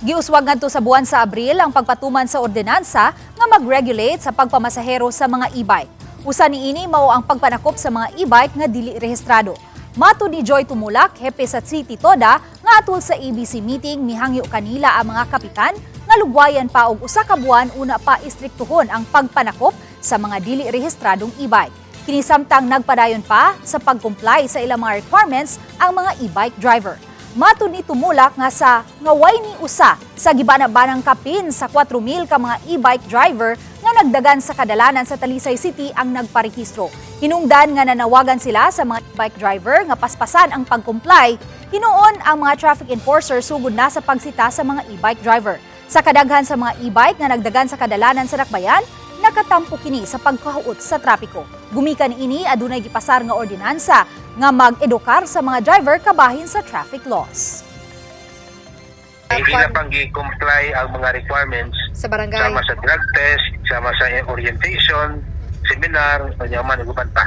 Giuswag ngadto sa buwan sa Abril ang pagpatuman sa ordinansa nga mag-regulate sa pagpamasahero sa mga e-bike. Usa niini mao ang pagpanakop sa mga e-bike nga dili rehistrado. Matud ni Joy Tumulak, hepe sa City Toda, nga atul sa ABC meeting mihangyo kanila ang mga kapitan nga lugwayan pa og usa ka buwan una pa istriktuhon ang pagpanakop sa mga dili rehistradong e-bike. Kini samtang nagpadayon pa sa pag-comply sa ilang mga requirements ang mga e-bike driver. Matud ni Tumulak nga sa nga way ni usa sa gibana-banang kapin sa 4,000 ka mga e-bike driver nga nagdagan sa kadalanan sa Talisay City ang nagparehistro. Hinungdan nga nanawagan sila sa mga e-bike driver nga paspasan ang pag-comply. Hinuon ang mga traffic enforcer sugod na sa pagsita sa mga e-bike driver. Sa kadaghan sa mga e-bike nga nagdagan sa kadalanan sa Dakbayan, nakatampo kini sa pagkahuot sa trapiko. Gumikan ini adunay gipasar nga ordinansa nga mag-edukar sa mga driver kabahin sa traffic laws. Hindi na pang gi-comply ang mga requirements sa barangay. Sama sa drug test, sama sa orientation, seminar, kanya man uban pa.